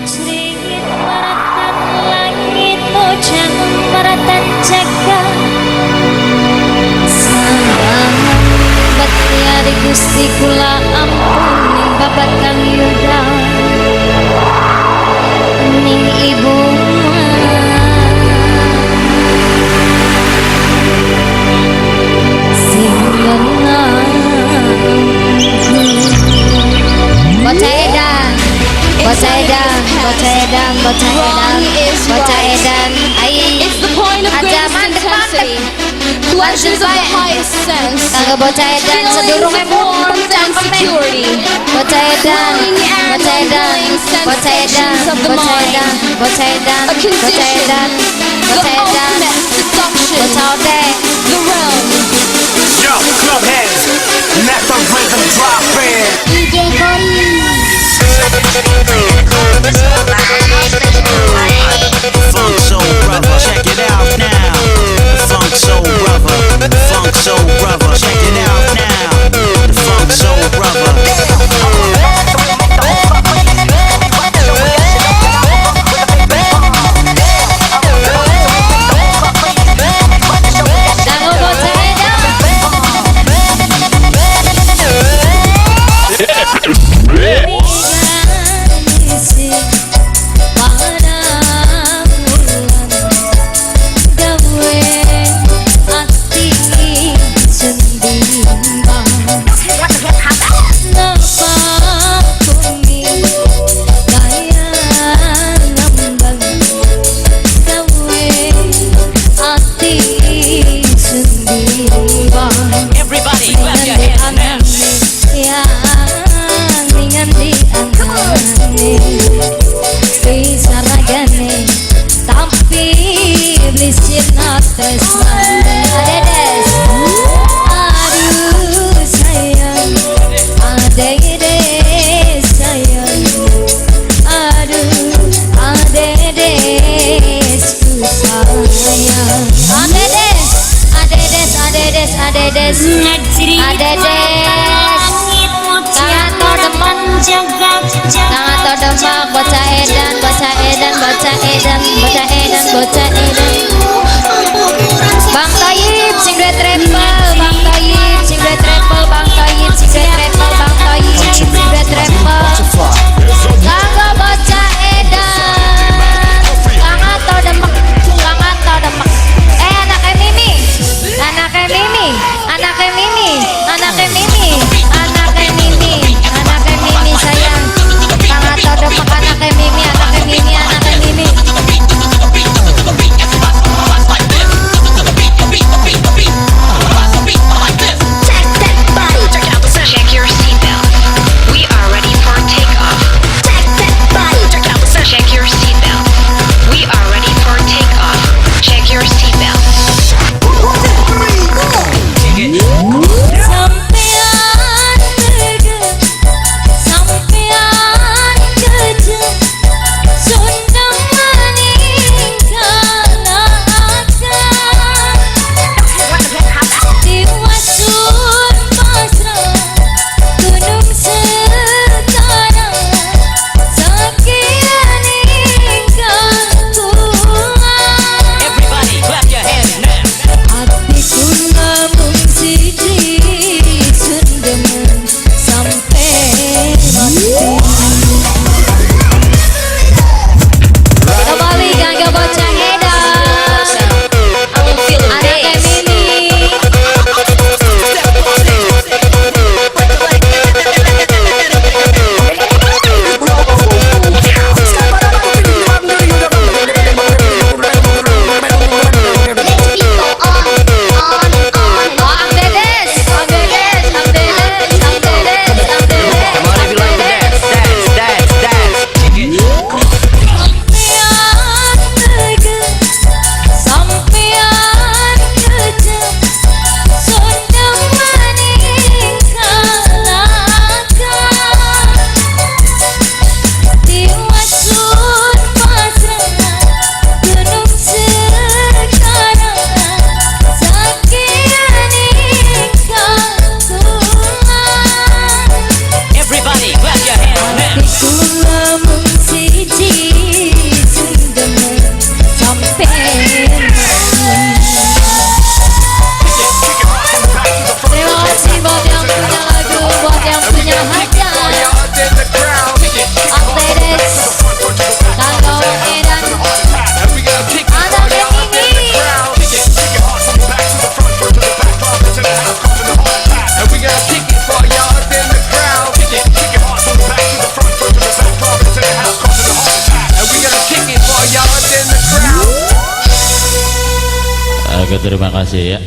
Ngajringit maratan langit mojang maratan jaga Sambat di Gusti kula ampun ning babat kang yuda ning ibu sing lenang. Bocah edan, bocah edan, bocah edan, bocah edan, bocah edan, ai It's the point of aja greatest mandek mandek. intensity. Pleasures of the highest sense. Kanggo bocah edan Feelings sedurunge of warmth and security. Bocah edan, Willing and bocah edan, unwilling bocah edan, sensations of the bocah mind. edan, bocah edan, A bocah condition. edan, The bocah edan, ultimate seduction. Bocah ote. The realm. Yo, club heads, let the rhythm drop in. DJ Kori. Funk Soul Brother, check it out now. Funk Soul Brother, Funk Soul Brother, check it out now. The Funk Soul Brother. Kanggo bocah edan. Everybody, clap your hands now. Tapi Adedes. Aduh sayang, adedes sayang. Aduh adedesku sayang. Adedes, adedes, adedes, adedes, adedes. Kang Demak, Kang Demak, bocah edan, bocah edan, bocah edan, bocah edan, bocah edan. Bang Toyib sing duwe travel, Bang Toyib sing duwe travel, Bang Toyib sing duwe travel, Bang Toyib sing duwe travel. Kanggo bocah edan, Kang Ato Demak, Kang Ato Demak. Eh anake Mimi, anake Mimi, anake Mimi, anake Mimi, anake Mimi, anake Mimi sayang. Kang Ato Demak, anake Mimi, anake Mimi, anake Mimi. Oke, terima kasih ya.